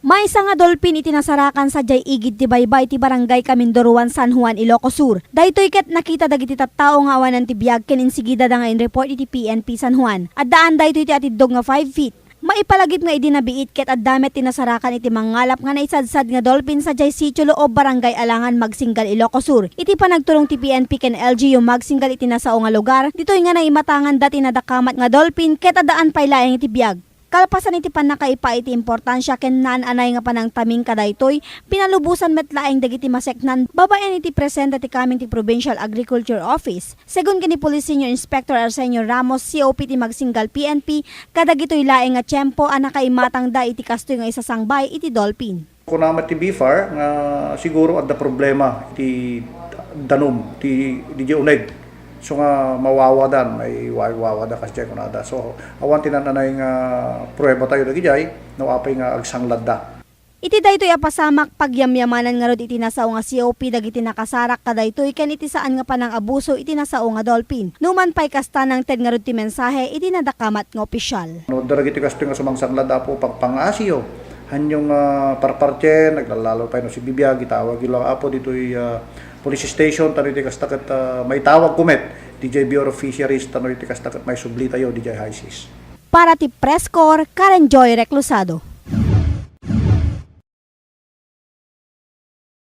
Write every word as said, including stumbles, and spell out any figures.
Maysa nga dolphin iti nasarakan sadiay igid ti baybay ti Barangay Camindaruan, San Juan, Ilocos Sur. Daytoy ket nakita dagiti tattao nga awanan ti biag ken insigidada nga in-report iti P N P San Juan. Addaan daytoy ti atiddog nga five feet. Maipalagip nga idi nabiit ket adda met ti nasarakan iti mangngalap nga naisadsad nga dolphin sadiay Sitio Loob, Barangay Alangan, Magsingal, Ilocos Sur. Iti panagturong ti P N P ken L G U Magsingal iti nasao nga lugar, ditoy nga naimatangan dati nadakamat nga dolphin ket addaan pay laeng iti biag. Kalpasan iti pannakaipa iti importansia ken naan-anay nga panangtaming kadaytoy, pinalubosan met laeng dagiti maseknan babaen iti presenta ti kamin ti Provincial Agriculture Office. Segun ken ni Police Senior Inspector Arsenio Ramos, C O P ti Magsingal P N P, kadagitoy laeng nga tiempo a nakaimatangda iti kastoy nga isasangbay iti dolphin. Kuna met ti BFAR nga siguro adda problema iti danum ti, diay uneg. So nga mawawadan, maiwawada kasdiay kunada. So, awan ti naan-anay nga prueba tayo dagidiay, no apay nga agsangladda. Iti daytoy a pasamak, pagyamyamanan ngarud iti nasao nga C O P dagiti nakasarak kadaytoy ken iti saan nga panangabuso iti nasao nga dolphin. Numan pay kasta, nangted ngarud ti mensahe iti nadakamat nga opisyal. No, daragiti kastoy nga sumangsanglad, Apo, pagpangaasiyo. Hanyo nga parpartien, naglalalo pay no sibibiag, itawagyo lang, Apo, ditoy, ah, police station, tano iti kasta ket, ah, maitawag ko met, diay Bureau of Fisheries, tano iti kasta ket maisubli tayo, diay high seas. Para ti Press Corps, Karen Joy Reclusado.